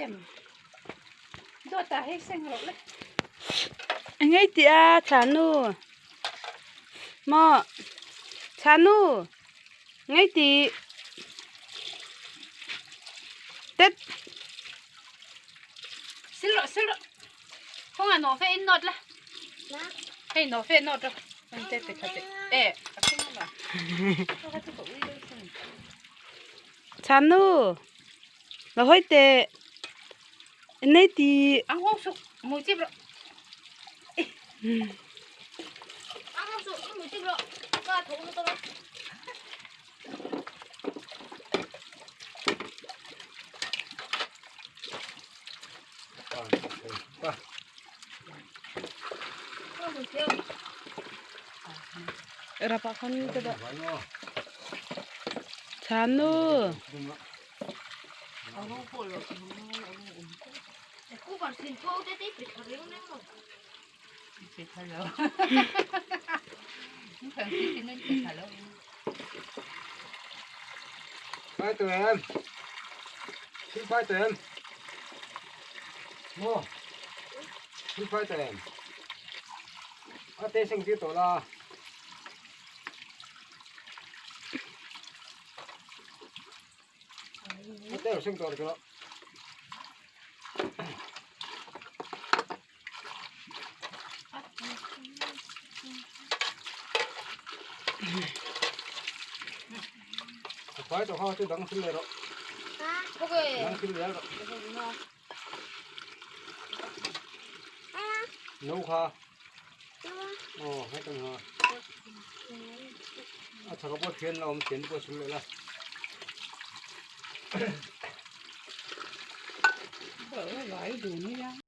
em. Dawtah hei seng rawh le. Engei tih a Chhanu maw Chhanu ngei tih tet. Sil rawh sil rawh kawngah nawh fe in nawt la hei nawh fe nawt rawh hei te te kha te e a thleng a kha chu ka ui deuh thung. Chhanu la hawi teh nei tih. A nghawng suk mui chip rawh. A nghawng suk mui chip rawh ka tho na tawh a. Rapah khan ka dah. Chhanu.